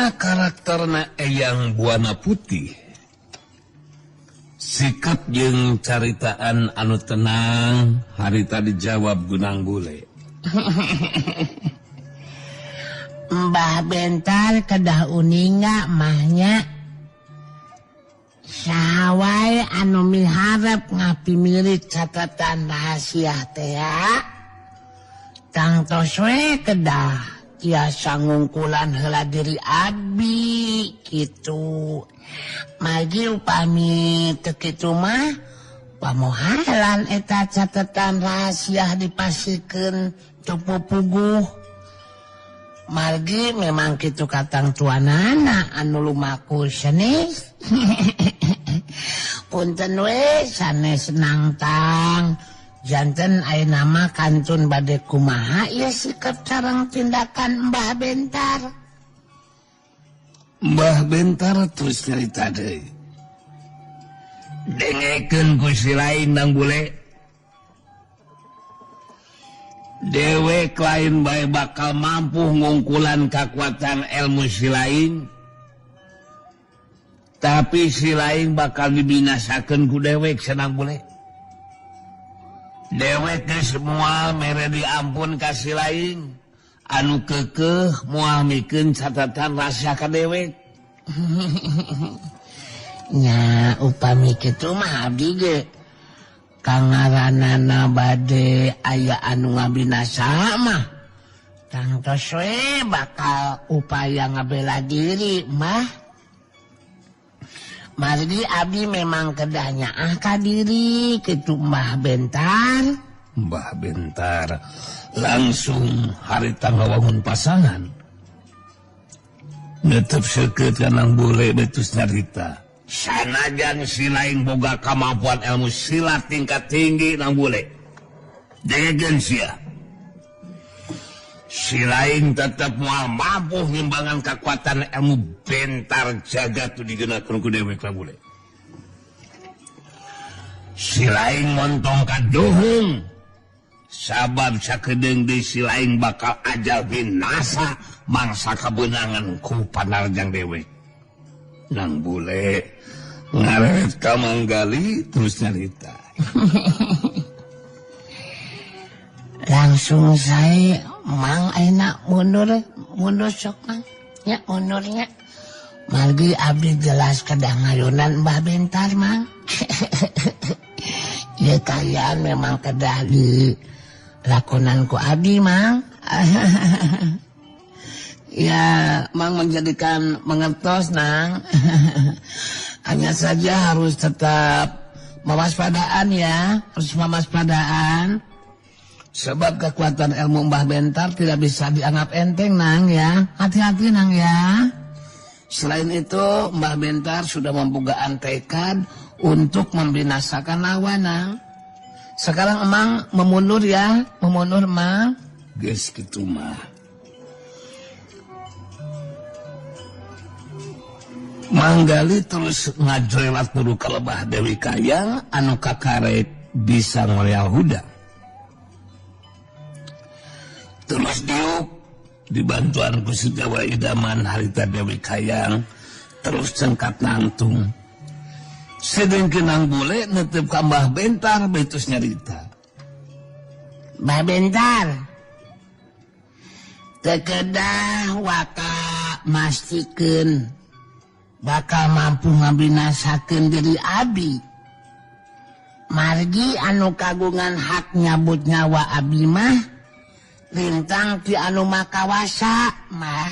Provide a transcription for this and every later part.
Dina karakterna Eyang Buana Putih, sikap jeung caritaan anu tenang harita dijawab gunang bule. Mbah Bentar kedah uninga mahnya saha wae anu miharep ngapimilik catatan rahasia teh tangtos we kedah tiasa ngungkulan heula diri abi kitu. Magi upami teu kitu mah pamohalan eta catatan rahasia dipasikeun teu puguh. Margi memang kitu katang tuanana anu lumaku sanes. Punten we sanes nangtang. Janten ayeuna mah kantun bade kumaha ieu sikap sareng tindakan Mbah Bentar. Mbah Bentar terus nyarita deui. Dengekeun ku si lain nang bule. Dewek lain bae bakal mampu ngungkulan kakuatan ilmu si lain. Tapi si lain bakal dibinasakeun ku dewek senang bule. Dewek semua mere diampun kasih lain anu kekeh moal mikeun catatan rahasia ka dewek. Nya upami kitu mah abdi ge kangaranana bade aya anu ngabinasa mah tangtos we bakal upaya ngabela diri mah. Margi abdi memang kedahnya ah ka diri kitu Mbah Bentar. Mbah Bentar langsung harita ngawangun pasangan. Netep seukeut kanang bule betus nyarita. Sanajan si lain boga kemampuan ilmu silat tingkat tinggi nang bule. Dengekeun sia. Si lain tetep moal mampu ngimbangan kekuatan ilmu Bentar jagat tu digunakan ku dewek lah bule. Si lain montong kaduhung. Sabab sakedeung deui si lain bakal ajal binasa mangsa kabeunangan ku panarjang dewek. Nang bule ngareret ka Manggali terus nyarita. Langsung saya mang ayeuna mundur mundur sok mang nya mundurnya. Margi abdi jelas kedah ngayunan Mbah Bentar mang. Ya kayaan memang kedah di lakonan ku abdi mang. Ya mang menjadikan mengertos nang. Hanya saja harus tetap mewaspadaan ya, harus mewaspadaan. Sebab kekuatan ilmu Mbah Bentar tidak bisa dianggap enteng nang ya. Hati-hati nang ya. Selain itu Mbah Bentar sudah membukaan tekad untuk membinasakan lawan nang. Sekarang emang memundur ya, memundur mang. Geus kitu mah. Manggali terus ngajrelat nudu ka lebah Dewi Kayang anu kakarek bisa ngoreal huda. Terus diuk dibantuan ku Sujawa Idaman harita Dewi Kayang terus cengkat nangtung. Sedengkeun nang bule netep ka Mbah Bentar betus nyarita. Mbah Bentar teu kedah waka mastikeun bakal mampu ngabinasakeun diri abi. Margi anu kagungan hak nyabut nyawa abi mah lintang ti anu makawasa mah.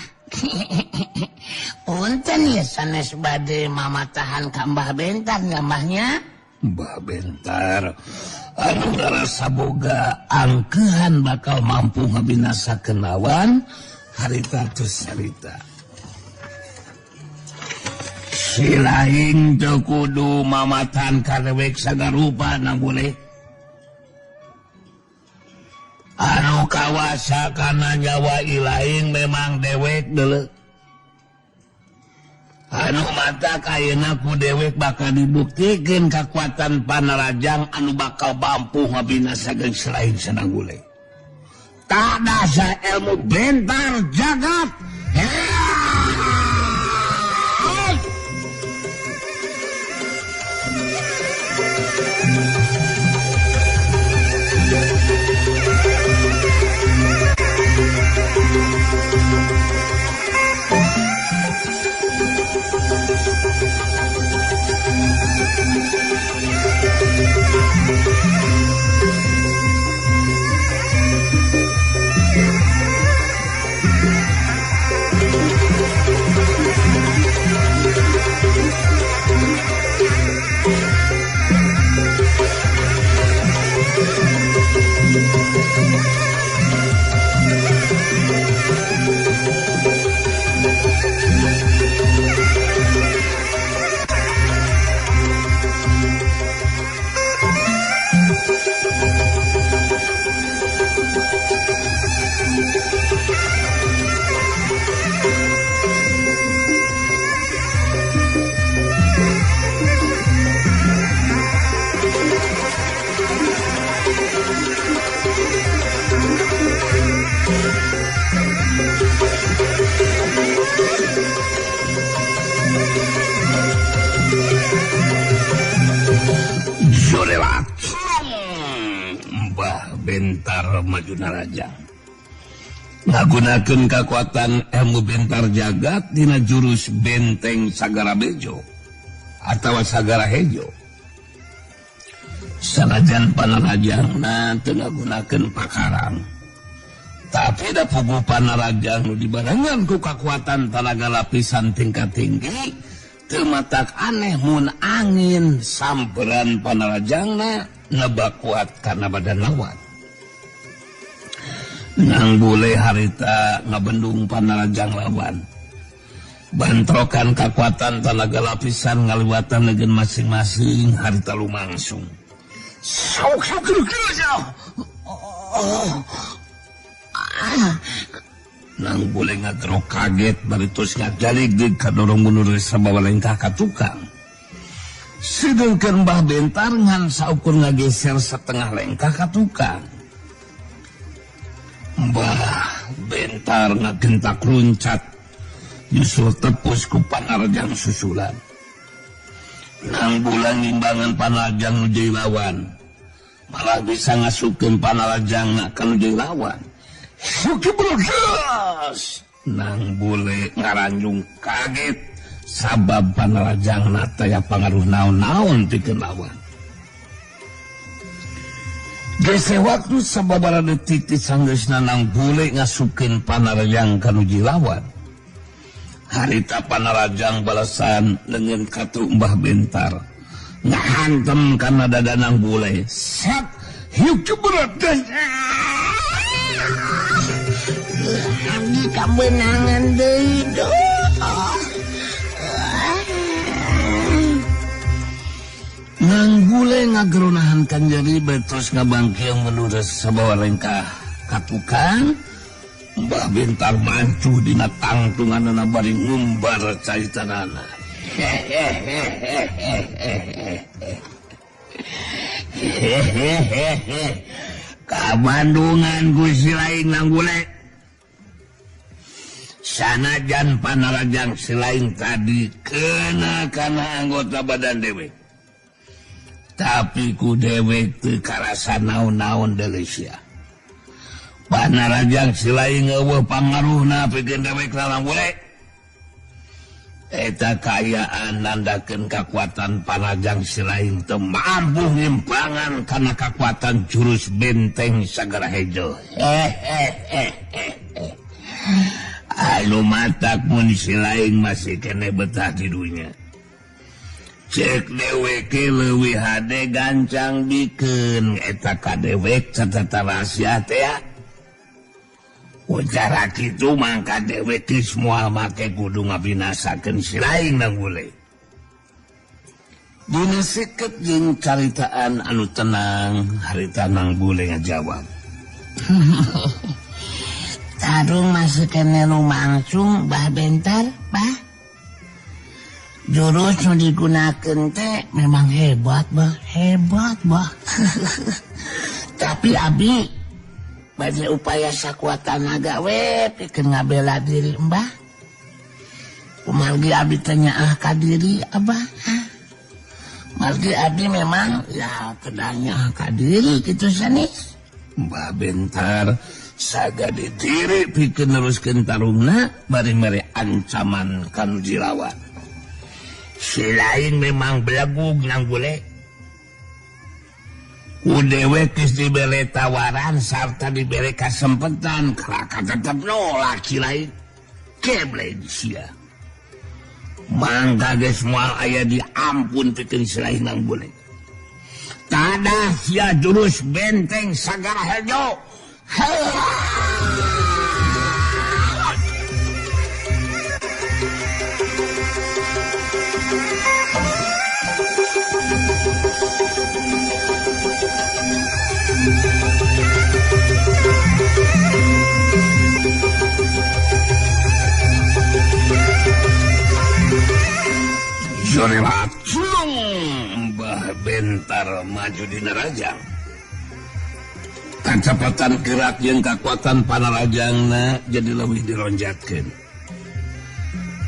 Punten ya sanes bade mamatahan ka Mbah Bentar nya mbahnya. Mbah Bentar anu ngarasa boga angkehan bakal mampu ngabinasakeun lawan harita tus harita. Si lain teu kudu mamatan ka dewek sagarupa nang boleh. Anu kawasa kana nyawa ilaing memang dewek deuleu. Anu mata kayeuna ku dewek bakal dibuktikeun kakuatan panarajang anu bakal mampu ngabinasakeun selain senang gule. Tak dasa ilmu Bentar jagat. maju narajang. Ngagunakeun kakuatan ilmu bentar jagat dina jurus benteng Sagara Bejo atawa Sagara Hejo. Sanajan panarajangna teu ngagunakeun pakarang, tapi da puguh panarajang nu dibarengan ku kakuatan tanaga lapisan tingkat tinggi teu matak aneh mun angin samperan panarajangna nebak kuat kana badan lawan. Nang bule harita ngabendung panarajang lawan. Bantrokan kakuatan tanaga lapisan ngaliwatan leungeun masing-masing harita lumangsung. Nang bule ngadro kaget bari terus ngajalig kadorong mundur sabawa lengkah ka tukang. Sedengkeun Mbah Bentar ngan saukur ngageser setengah lengkah ka tukang. Mbah Bentar ngagentak luncat nyusul tepus ku panarajang susulan. Nang bulan ngimbangan panarajang nu jadi lawan, malah bisa ngasupkeun panarajang ka nu jadi lawan. Nang bule ngaranjung kaget sabab panarajang taya pangaruh naon-naon pikeun lawan. Gese waktu sababaraha detik ti sanggeusna nang bule ngasupkeun panarajang ka nu jadi lawan. Harita panarajang balasan leungeun katu Mbah Bentar ngahantem kana dada nang bule. Sat hiuk cebret. Abdi kabeunangan deui duh. Nang bule ngageronahan kanjari terus ngabangkiang menurus sabawa lengkah ka tukang. Mbah Bentar mancu dina tangtunganana bari ngumbar caitanana. Hehehe. Kabandungan Gusti lain nang bule. Sanajan panarajang selain tadi kena kana anggota badan dewek, tapi ku dewek teu karasa naon-naon deui sia. Panarajang selain eueuh pangaruhna pikeun dewek nang bule. Eta kaayaan nandakeun kakuatan panarajang selain teu mampu ngimbangan kana kakuatan jurus benteng Sagara Hejo. Anu matak mun si lain masih kene betah di dunya. Cek dewek leuwih hade gancang bikeun eta ka dewek catatan rahasia teh ya. Ucara kitu mangka dewek geus moal make kudu ngabinasakeun si lain nang bule. Dina siket jeung caritaan anu tenang harita nang bule ngajawab. Tarung masih kene lumangsung Mbah Bentar, Bah. Jurus nu digunakeun teh memang hebat, Bah. Hebat, Bah. Tapi abi bade upaya sakuat tanaga we pikeun ngabela diri Mbah. Kumargi abi teh nyaah ka diri Abah. Margi abi memang ya kedah nyaah ka diri kitu sanes. Mbah Bentar saga ditiri pikeun neruskeun tarungna bari mere ancaman kanu jilawan. Si lain memang belegug nang bule. Ku dewek geus dibere tawaran sarta dibere kasempetan kalaka tetep nolak si lain. Keble sia. Mangka geus moal aya diampun pikeun si lain nang bule. Tadah sia jurus benteng Sagara Hejo. Mbah Bentar maju di nerajang. Kacepatan gerak jeung kakuatan panarajangna jadi leuwih dironjatkeun.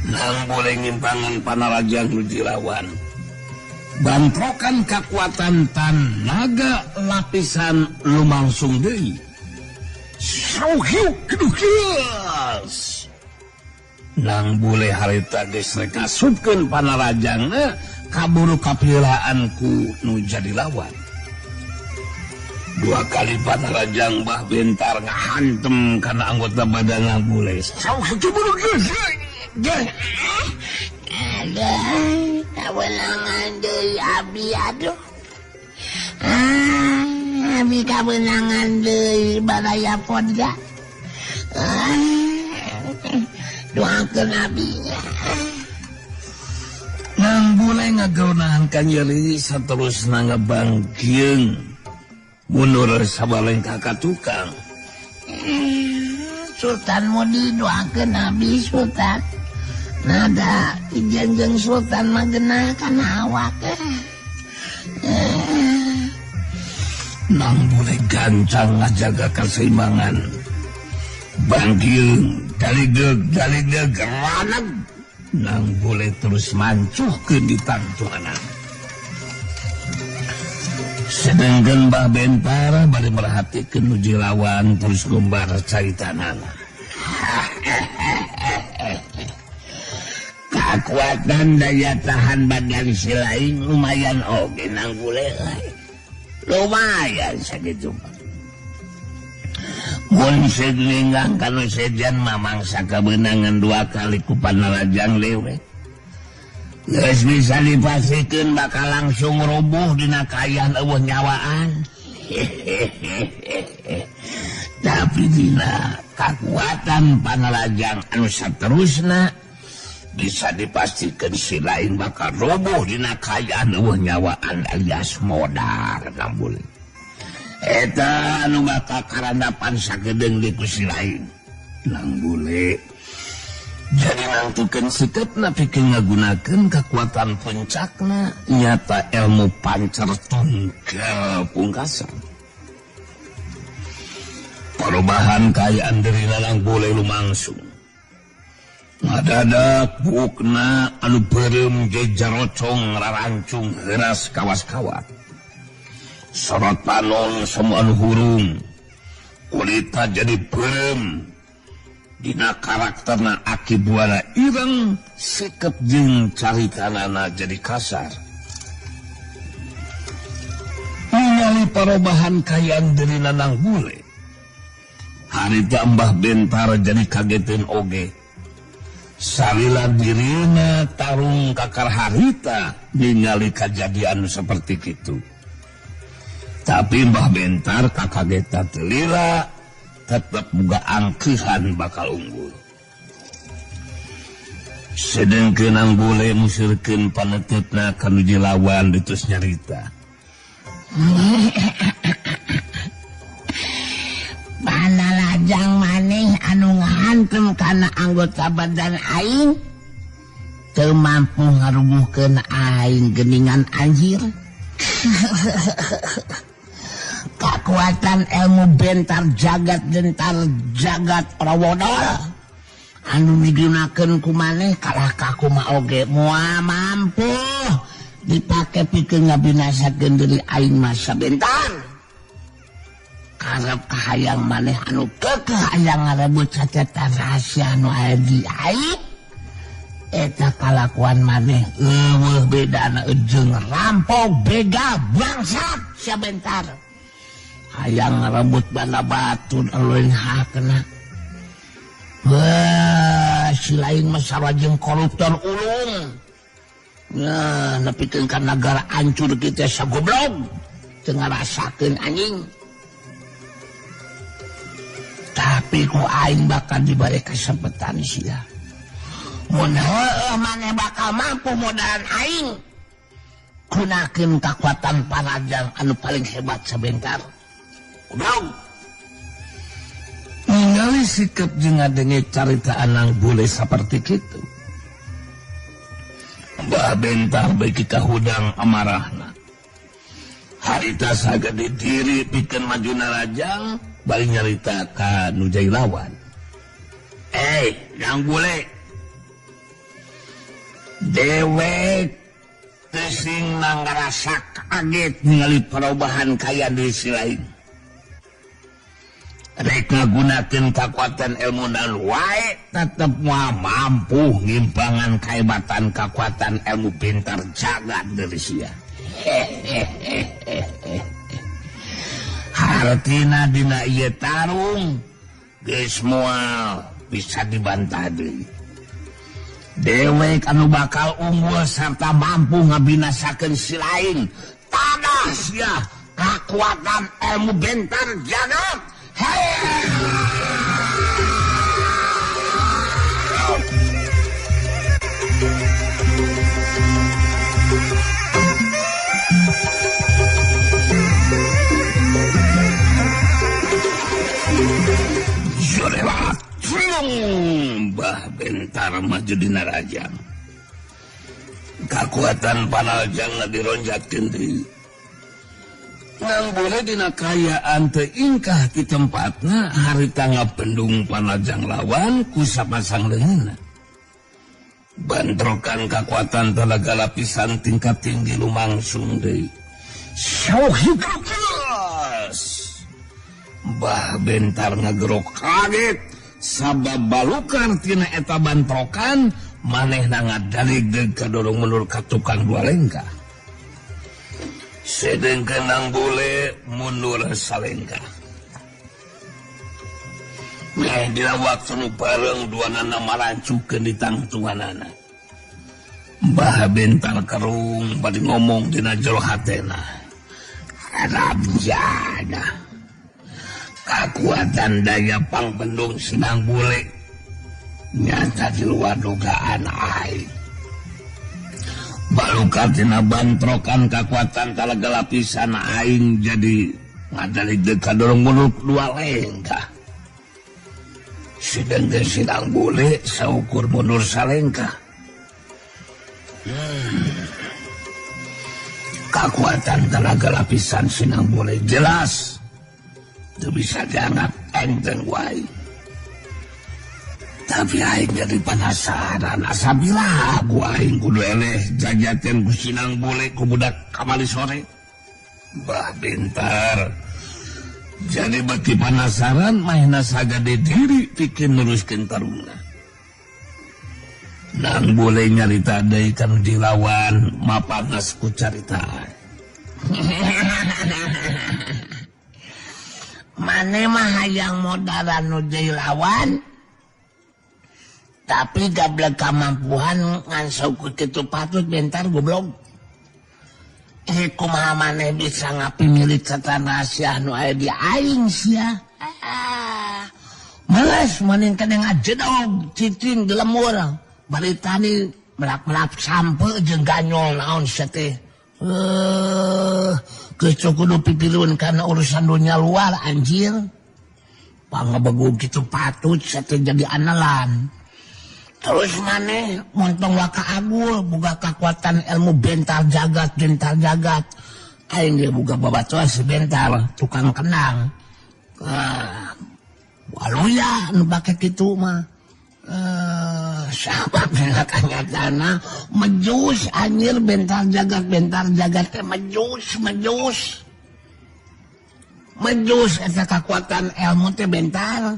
Nang boleh ngimpangan panarajang nu jilawan. Bantrokan kakuatan tanaga lapisan lumangsung deui. Sauhiu kedukias. Nang bule harita geus rek ngasupkeun panarajangna kaburu kapilaanku nu jadi lawan. Dua kali panarajang Mbah Bentar ngahantem kana anggota badan bule. Sauhiu kedukias. Aduh, kawenangan deui abi aduh. Abi kawenangan deui baraya podga. Doakeun abi. Nang bule ngageunahan ka nyeri saterusna ngebangkieung mundur sabalengkah ka tukang. Sultan Mudi doakeun abi Sultan. Nada ijengjeng Sultan mah genah kana awak. Nang bule gancang ngajaga keseimbangan. Bangkieung daligeg daligeg raneg. Nang bule terus mancuhkeun di tangtunganna. Sedengkeun Mbah Bentar bari merhatikeun nu lawan terus gombar caritanana. Kekuatan daya tahan badan si lain lumayan oge nang bule. Lumayan sakitu. Mun seug ninggang kanu sejan mamangsa kabeunangan dua kali ku panarajang dewek. Geus bisa dipastikeun bakal langsung roboh dina kaayaan eueuh nyawaan. Tapi dina kakuatan panarajang anu saterusna bisa dipastikan si lain bakal roboh dina kaayaan eueuh nyawaan alias modar nang bule. Eta anu bakal karandapan sakedeung di ku si lain. Nang bule jadi nangtukeun sikapna pikeun ngagunakeun kakuatan puncakna nyata ilmu pancer tunggal pungkasan. Perubahan kaayaan dirina nang bule lumangsung. Ngadadak buukna anu beureum jejarocong rarancung heuras kawas-kawat. Sorot panon semua anu hurung. Kulita jadi beureum. Dina karakterna aki buana ireng, sikep jeung caritanana jadi kasar. Ningali parobahan kaayaan dirina nang bule. Harita Mbah Bentar jadi kageteun oge. Salila dirina tarung kakar harita ningali kajadian seperti kitu. Tapi Mbah Bentar kakageta teu lila, tetep boga angkeuhan bakal unggul. Sedengkeun nang bule musirkeun paneuteup-na ka nu lawan ditus nyarita. Panarajang maneh anu ngahantem kana anggota badan aing teu mampu ngarubuhkeun aing geuningan anjir. Kekuatan ilmu bentar jagat bentar jagat rawodol anu digunakeun ku maneh kalah ka kumaha oge moal mampu dipake pikeun ngabinasakeun diri aing mah sabentar. Karep kahayang maneh anu keukeuh hayang ngarebut catetan rahasia anu aya di aing eta kalakuan maneh eueuh bedana jeung rampok begal bangsat sabentar. Hayang ngarebut banda batur aleuing hakna. Wah, si lain mah sarua jeung koruptor ulung. Nah, nepikeun ka nagara hancur kitu sagoblog. Teu ngarasakeun anjing. Tapi ku aing bakal diberi kesempatan sia. Mun heueuh maneh bakal mampu modalan aing. Gunakeun kakuatan panajang anu paling hebat sabentar. Goblog. Ningali sikap jeung ngadenge carita anang bule saperti kitu. Mbah Bentar beuki kahudang amarahna. Harita sagede diri pikeun maju narajang bari nyarita ka nu jadi lawan. Nang bule. Dewek teu sing ngarasa kaget ningali perubahan kaya di si lain. Rek ngagunakeun kakuatan ilmu naon wae tetep moal mampu ngimbangan kahebatan kakuatan ilmu pintar jagat dari sia. Hartina dina ieu tarung geus moal bisa dibantah deui. Dewek anu bakal unggul serta mampu ngabinasakeun si lain. Tadah sia kakuatan ilmu bentar jagat. Hey! Bah bentar maju dina rajang. Kakuatan panalajang dironjatkeun deui. Nang boleh dina kayaan teu ingkah ti tempatna harita ngapendung panalajang lawan ku sapasang leungeunna. Bantrokan kakuatan talaga lapisan tingkat tinggi lumangsung deui. Bah bentar ngagerok kaget sabab balukar tina eta bantrokan manehna ngadaligdeg kadorong mundur ka tukang dua lengkah. Sedengkeun nang bule mundur salengkah. Meh dina waktu nu bareng duanana marancukeun di tangtunganana. Bah bentar kerung bari ngomong dina jero hatena. Rabjana. Kakuatan daya pangbendung sinang bule nyata di luar dugaan aing. Balukar tina bantrokan kakuatan talaga lapisan aing jadi ngadaligdeg kadorong mundur dua lengkah. Sedengkeun sinang bule saukur mundur salengkah. Kakuatan tenaga lapisan sinang bule jelas teu bisa dianggap enteng wae. Tapi aing jadi penasaran asa bila ku aing kudu eleh jajaten ku sinang bule ku budak kamari sore. Bah bentar. Jadi beki penasaran mahna sagade diri pikeun neruskeun tarungna. Nang bule nyarita deui kanu dilawan mapanas ku caritaan. Mane mah hayang modaran nu deui lawan tapi gablek kamampuhan ngan saukur kitu patut bentar goblok. Kumaha maneh bisa ngapimilik catatan rahasia nu aya di aing sia. Males maneh kana ngajedog cicing di lemur. Bari tani melap-melap sampe jeung ganyol naon sia teh. Geus kudu pipilun kana urusan dunia luar anjir. Pangebegug kitu patut sia teh jadi anelan. Terus maneh montong waka agul boga kakuatan ilmu bentar jagat bentar jagat. Aing ge boga babatuan si bentar tukang kenang. Waluya nu pake kitu mah. Sabab kanyatana mejus anjir bentar jagat teh mejus mejus. Mejus eta kakuatan ilmu teh bentar.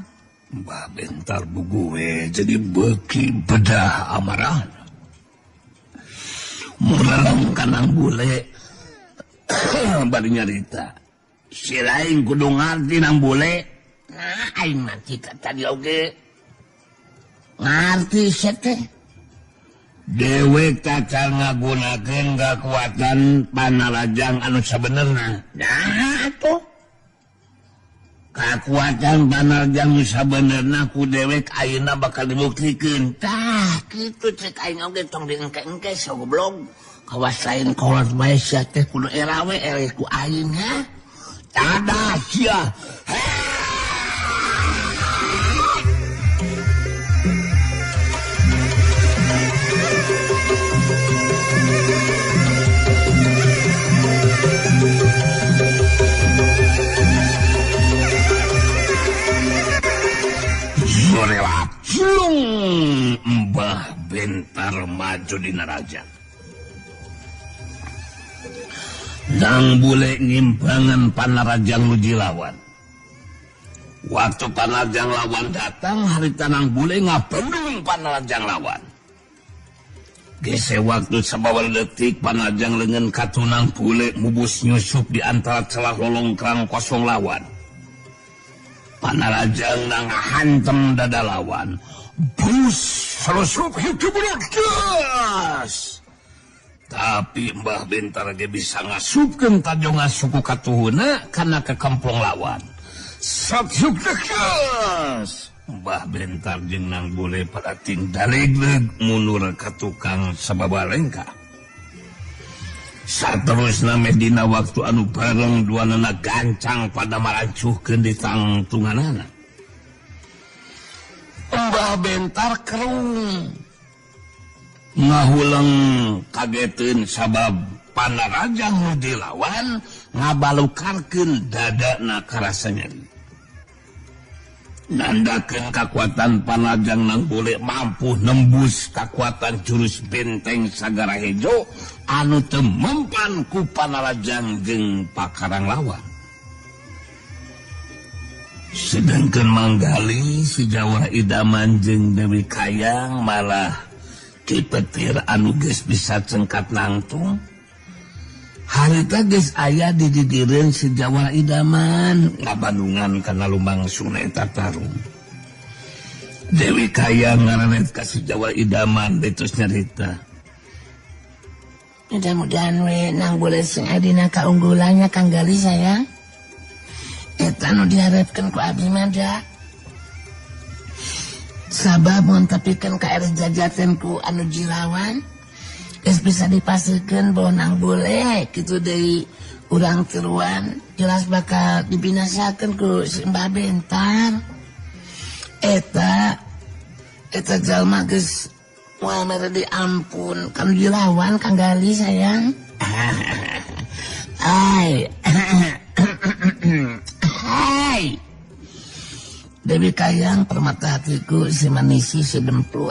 Mbah bentar bu gue jadi beki bedah amarah. Murang kanang bule bari nyarita. Si lain kudu ngarti nang bule. Nah aing mah tadi oge ngarti sia teh. Dewek tacal ngagunakeun kakuatan panalajang anu sabenerna. Nah atuh kakuatan panarjang sabenerna ku dewek ayeuna bakal dibuktikeun. Tah kitu cek aing oge tong diengke-engke so goblok. Kawas lain kolot bae sia teh kudu era we eleh ku aing ha. Tadah sia. Cilung Mbah bentar maju dina raja. Nang bule ngimbangan panarajang nu dilawan. Waktu Panarjang lawan datang harita Nang Bule ngapendung Panarjang lawan. Gese waktu sabawa detik Panarjang lengan katunang Bule mubus nyusup di antara celah lolongkrang kosong lawan. Panarjang nang hantem dada lawan. Bus selusup hidup gas. Tapi Mbah Bentar ge bisa ngasupkeun tajonga suku katuhuna kana kekemplong lawan. Satsup gas. Mbah Bentar jeung Nang Bule pada tindalegleg mundur ka tukang sababa lengkah. Saterusna meh dina waktu anu bareng duanana gancang pada marancuhkeun di tangtunganana. Mbah Bentar kerung ngahuleng kageteun sabab Panarajang nu dilawan ngabalukarkeun dadana karasa nyeri. Nandakeun kakuatan Panarjang Nang Bule mampu nembus kakuatan jurus benteng Sagara Hejo anu teu mempan ku Panarajang jeung Pakarang lawan. Sedangkan Manggali si Jawara Idaman jeung Dewi Kayang malah Ki Petir anu geus bisa cengkat nangtung. Harita geus aya di didireun si Jawara Idaman ngabandungan kana lumangsung eta tarung. Dewi Kayang ngaranet ka si Jawara Idaman betus nyarita. Mudah-mudahan we Nang Bule sing adina kaunggulannya Kang Gali sayang. Eta nu diharapkeun ku abdi mah da. Sabab mun tepikeun ka er jajaten ku anu jilawan geus bisa dipasikeun bahwa Nang Bule kitu deui urang tiluan jelas bakal dibinasakeun ku si Mbah Bentar. Eta eta jalma geus moal mere diampun kan dilawan Kang Gali sayang. Ai. Hai. Dewi Kayang permata hatiku si manisi si demplu.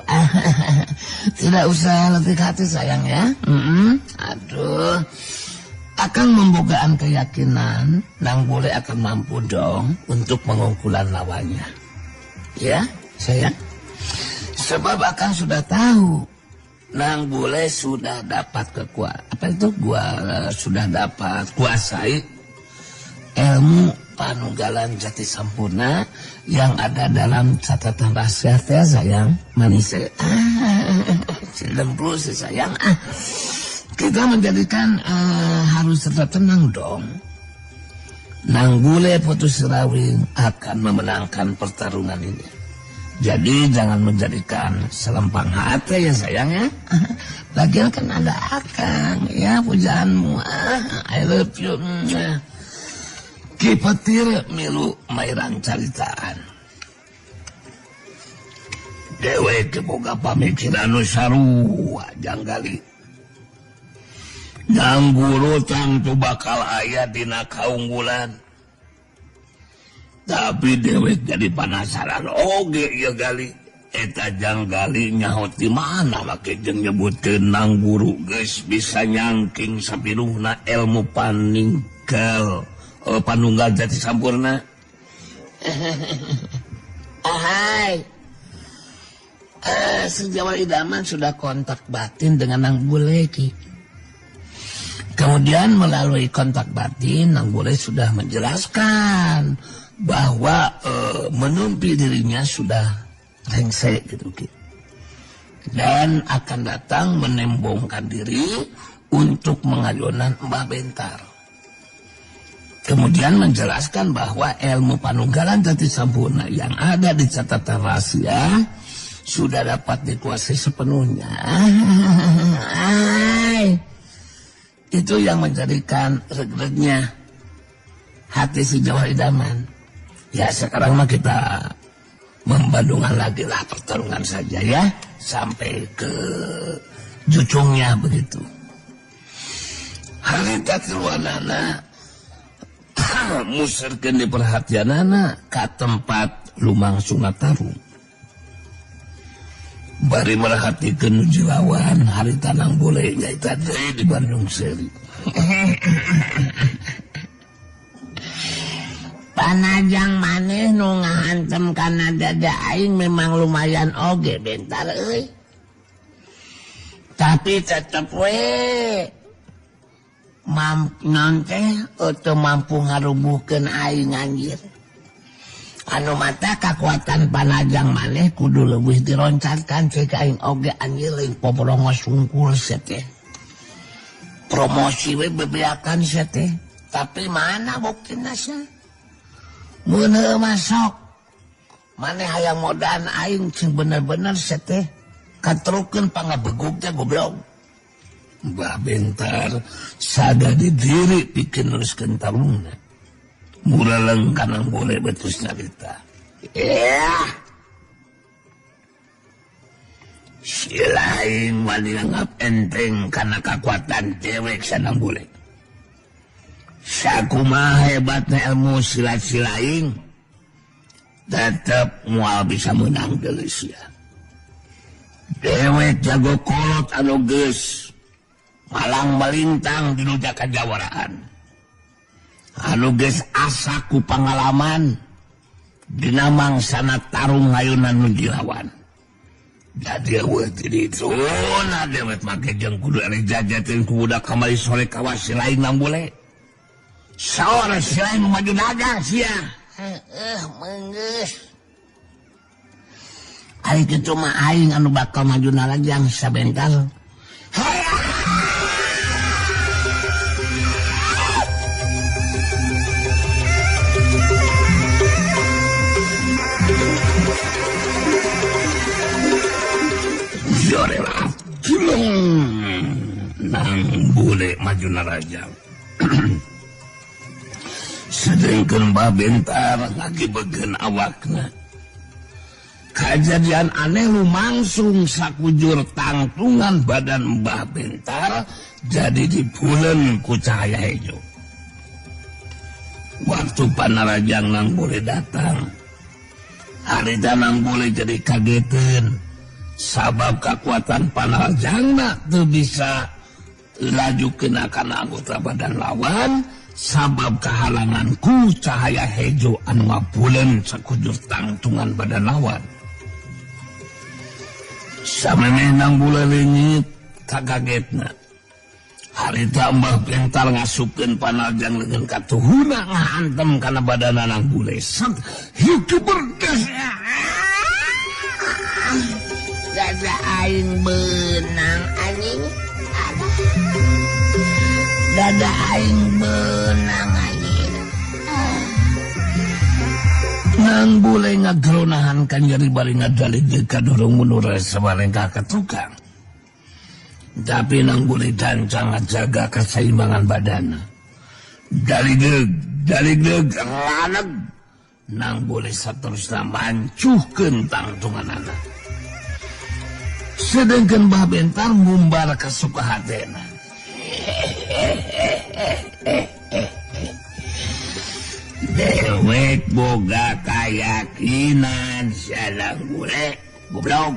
Tidak usah letih hati sayang ya. Aduh. Akan membukaan keyakinan Nang Bule akan mampu dong untuk mengungkulan lawannya. Ya, sayang. Sebab akan sudah tahu Nang Bule sudah dapat kekuatan. Apa itu? Gua sudah dapat kuasai ilmu panunggalan jati sampurna yang ada dalam catatan rahasia teh sayang manis. Lembut sih sayang. Kita menjadikan harus tetap tenang dong. Nang Bule Putus Serawing akan memenangkan pertarungan ini. Jadi jangan menjadikan selempang hati ya sayang ya. Lagian kan ada akang ya pujaanmu. I love you. Ki Petir milu mairan caritaan. Dewek boga pamikiran nu sarua janggali. Nang guru tangtu bakal aya dina kaunggulan. Tapi dewek jadi penasaran oge ieu gali. Eta janggali nyaho ti mana make jeung nyebutkeun nang guru geus bisa nyangking sapinuhna ilmu paninggal. Panunggal jati sampurna. Ahai. Si Jawara Idaman sudah kontak batin dengan Nang Bule Ki. Kemudian melalui kontak batin Nang Bule sudah menjelaskan bahwa menumpi dirinya sudah rengsek gitu Ki. Dan akan datang menembongkan diri untuk mengayonan Mbah Bentar. Kemudian menjelaskan bahwa ilmu panunggalan jati sampurna yang ada di catatan rahasia sudah dapat dikuasai sepenuhnya. Itu yang menjadikan reg-regnya hati si Jawara Idaman. Ya sekarang mah kita membandungkan lagi lah pertarungan saja ya. Sampai ke jucungnya begitu. Harita tiluanana muserkeun di perhatianana ka tempat lumangsung tarung. Bari merhatikeun nu jilawan harita Nang Bule nyaeta deui di Bandung Seri. Panajang maneh nu ngahantem kana dada aing memang lumayan oge bentar euy. Tapi tetep we non teh teu mampu ngarubuhkeun aing anjir. Anu mata kakuatan panajang maneh kudu leuwih dironcatkan cek aing oge anjir lain poporongos sungkul sia teh. Promosi we bebeakan sia teh. Tapi mana buktina sia? Mun heueuh masuk maneh hayang modaan aing cing bener-bener sia teh katrukeun pangabegug teh goblok. Mbah Bentar sada di diri pikeun neruskeun tarungna. Muraleng kana boleh betus nyarita. Si lain wani nganggap enteng kana kakuatan dewek sanang boleh. Sakumaha hebatna ilmu silat si lain tetep moal bisa menang deui sia. Dewek jago kolot anu geus malang melintang di nu kajawaraan. Anu geus asa ku pangalaman dina mangsana tarung hayunan nu dilawan. Jadi eueuh ti dituna dewek make jeung kudu ari jajateun ku budak kamari sore kawas si lain nang bule. Saur si lain maju dagang sia. Heueuh meunggeus. Ari kitu mah aing anu bakal maju nalajang sabentar. Nang bule maju narajang. Sedengkeun Mbah Bentar lagi begen awakna. Kajadian aneh lumangsung sakujur tangtungan badan Mbah Bentar jadi dipulen ku cahaya hejo. Waktu panarajang nang bule datang, harita nang bule jadi kageteun. Sabab kekuatan panarajangna teu bisa laju kena kana anggota badan lawan, sabab kehalanganku cahaya hejo anu ngapulen sakujur tangtungan badan lawan. Samemeh nang bule leungit kakagetna. Harita Mbah Bentar ngasupkeun panarajang leungeun katuhuna ngahantem kana badanna nang bule. Set hidup berdes. Dada aing beunang anjing. Dada aing beunang anjing. Nang bule ngageronahan kan nyeri bari ngadalig kadorong mundur sabalengkah ka tukang. Tapi nang bule dancang ngajaga keseimbangan badanna. Daligeg, daligeg, raneg. Nang bule saterusna mancuhkeun tangtunganana. Sedangkan Mbah Bentar ngumbar kasuka hatena. Dewek boga kayakinan salang bule goblok.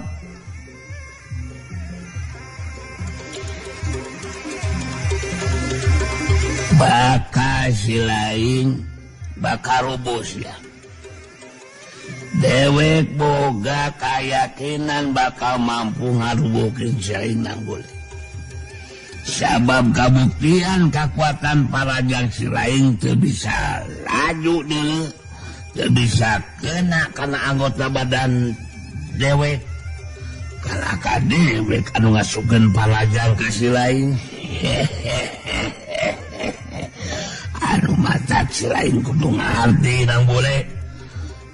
Bakal si lain bakal rubus ya. Dewek boga kayakinan bakal mampu ngarubuhkeun si lain nang bule. Sabab kabuktian kekuatan parajang si lain teu bisa laju deuleu, teu bisa kena kana anggota badan dewek. Kalaka dewek anu ngasupkeun parajang ka si lain. Anu matak si lain kudu ngarti nang bule.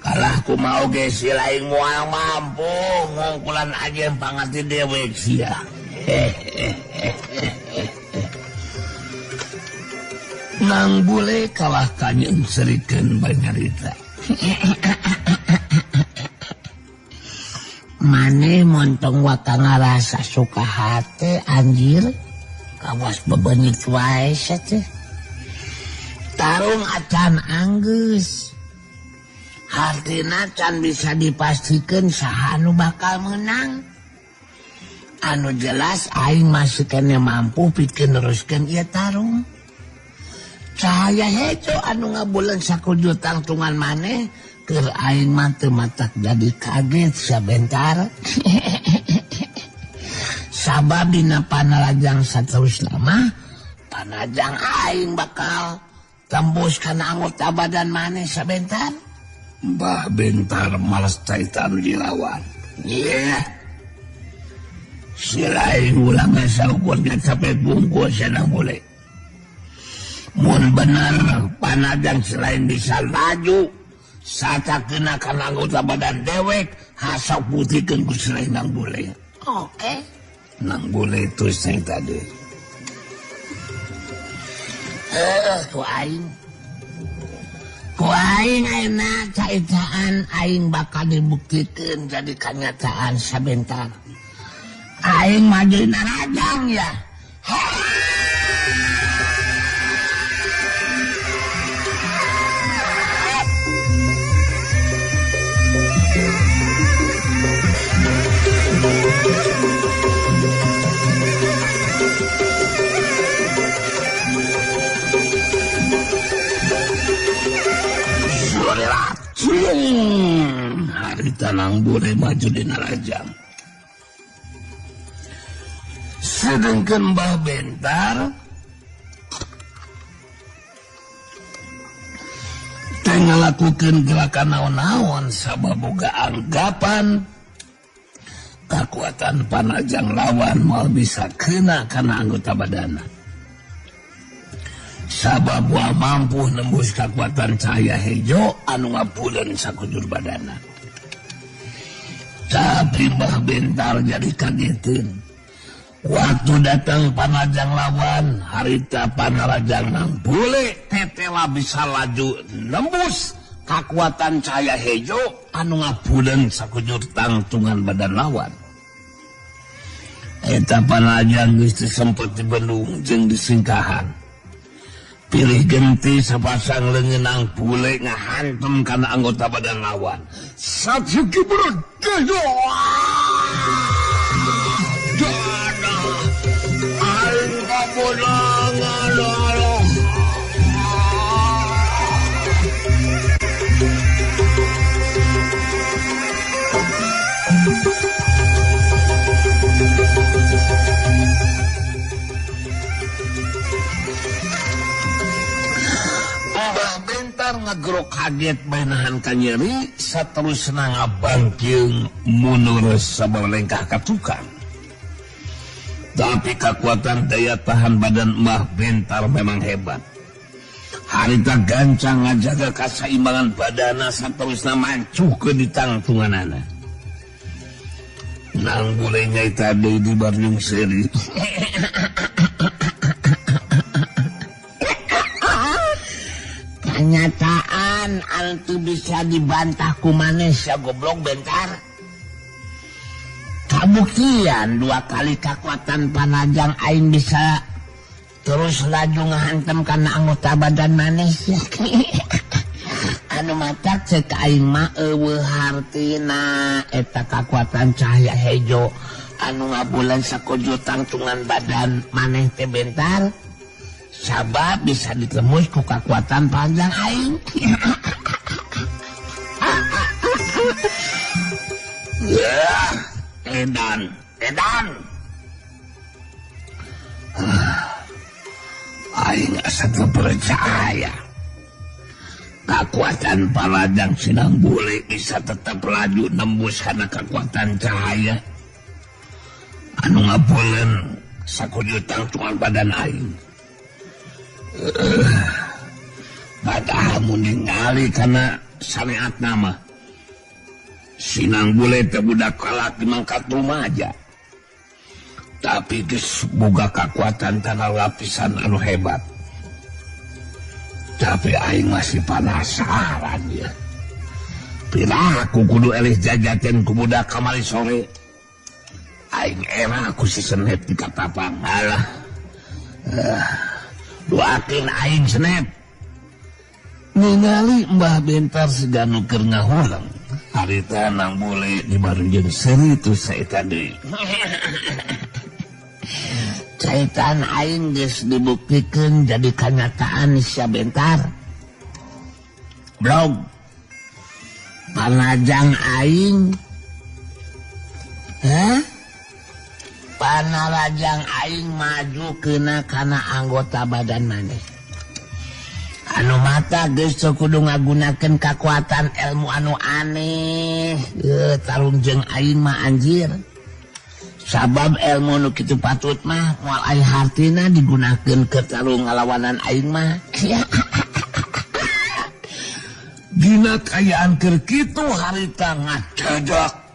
Kalah ku mau ge si lain moal mampu ngungkulan aja pangarti dewek sia. Nang bule kalah kanyeun serikeun banyarita. Maneh montong waka ngarasa suka hate anjir. Kawas bebenyit wae sia teh. Tarung acan anggeus. Hartina can bisa dipastikan saha anu bakal menang. Anu jelas aing masih kene mampu pikeun neruskeun ieu tarung. Cahaya hejo anu ngabulan sakujur tangtungan maneh keur aing mah teu matak jadi kaget sabentar. Sabab dina panalajang saterusna mah panajang aing bakal tembus kana anggota badan maneh sabentar. Mbah Bentar malas caita anu dilawan. Iya. Si lain ulang saukur sampai bungkus sedang boleh. Mun bener panajang selain bisa laju saca kena kana anggota badan dewek hasok putihkeun ku selain nang boleh. Oke. Nang boleh itu saya tadi. Ku aing. Ku aing ayeuna caitaan aing bakal dibuktikeun jadi kanyataan sabentar. Aing maju narajang ya. Harita nang boleh maju di narajang. Sedangkan Mbah Bentar teh ngalakukeun gerakan naon-naon sabab boga anggapan kakuatan panajang lawan moal bisa kena kana anggota badana. Sabab moal mampu nembus kakuatan cahaya hejo anu ngapuleun sakujur badana. Tapi Mbah Bentar jadi kageteun. Waktu datang panajang lawan, harita panarajang nang bule tetela bisa laju nembus kakuatan cahaya hejo anu ngapuleun sakujur tangtungan badan lawan. Eta panajang geus teu sempet dibendung jeung disingkahan. Pilih genti sapasang leungeun nang bule ngahantem kana anggota badan lawan. Satsuki bergejo. Mbah Bentar ngagerok kaget bae nahan kanyeri saterusna ngabangkeung mundur sabab lengkah ka tukang. Tapi kekuatan daya tahan badan Mbah Bentar memang hebat. Harita gancang ngajaga kasaimbangan badana saterusna mancuh ke ditangtunganana. Nang boleh nyaita deui di barjung seuri. Kenyataan anu bisa dibantah ku maneh sia goblok Bentar. Kabuktian dua kali kekuatan panajang aing bisa terus laju ngahantem kana anggota badan maneh. Anu matak cek aing mah eueuh hartina eta kekuatan cahaya hejo anu ngabulan sakujur tangtungan badan maneh teh Bentar. Sabab bisa ditembus ku kekuatan panjang aing. Edan, edan. Aing asa teu percaya. Kekuatan palajang sinang bule bisa tetap laju nembus karena kekuatan cahaya anu ngapuleun sakujur tangtungan badan aing. Padahal mun ningali kana syariat nama sinang bule teh budak kalak mangkat rumaja. Tapi geus boga kekuatan tanah lapisan anu hebat. Tapi aing masih penasaran ya. Piraku kudu elih jajaten ku budak kamari sore. Aing era ku si Senep di katapang. Alah. Doakeun aing Senep. Ningali Mbah Bentar siga nu keur ngahuleng. Harita nang bule dibareng jeung seuri tu saeta deui. Caitan aing geus dibuktikeun jadi kanyataan sia bentar. Blog. Panajang aing. Hah? Panarajang aing maju kena kana anggota badan maneh. Anu mata geus teu kudu ngagunakeun kakuatan ilmu anu aneh. Tarung jeung aing mah anjir. Sabab ilmu nu kitu patut mah moal aya hartina digunakeun keur tarung ngalawanan aing mah. Dina kaayaan keur kitu harita ngacedok.